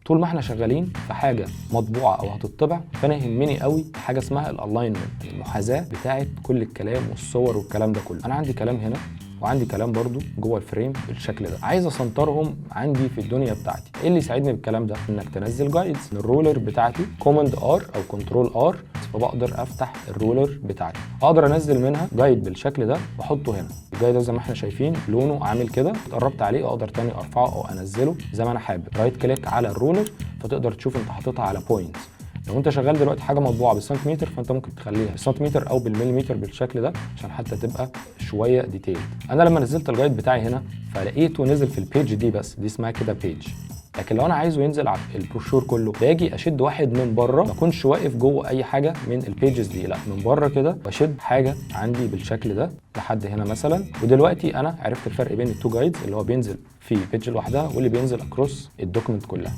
طول ما احنا شغالين في حاجة مطبوعة او هتطبع، فانا يهمني قوي حاجة اسمها ال alignment، المحاذاة بتاعه كل الكلام والصور والكلام ده كله. انا عندي كلام هنا وعندي كلام برضو جوه ال frame بالشكل ده، عايز اسنطرهم عندي في الدنيا بتاعتي. ايه اللي يساعدني بالكلام ده؟ انك تنزل guides. ال ruler بتاعتي command R او control R، فبقدر افتح ال ruler بتاعتي، اقدر انزل منها guide بالشكل ده واحطه هنا. ال guide ده زي ما احنا شايفين لونه عامل كده، اتقربت عليه اقدر تاني ارفعه او انزله زي ما انا حابب. right click على ال ruler فتقدر تشوف انت حاططها على points. لو انت شغال دلوقتي حاجة مطبوعة بالسنتيمتر، فانت ممكن تخليها بالسنتيمتر او بالمليمتر بالشكل ده عشان حتى تبقى شوية detailed. انا لما نزلت ال guide بتاعي هنا فلقيته نزل في ال page دي بس، دي اسمها كده page. لكن لو انا عايزه ينزل على البروشور كله، باجي اشد واحد من بره، ما اكونش واقف جوه اي حاجة من ال pages دي، لا، من بره كده واشد حاجة عندي بالشكل ده لحد هنا مثلا. ودلوقتي انا عرفت الفرق بين ال two guides، اللي هو بينزل في page لوحدها واللي بينزل across ال document كلها.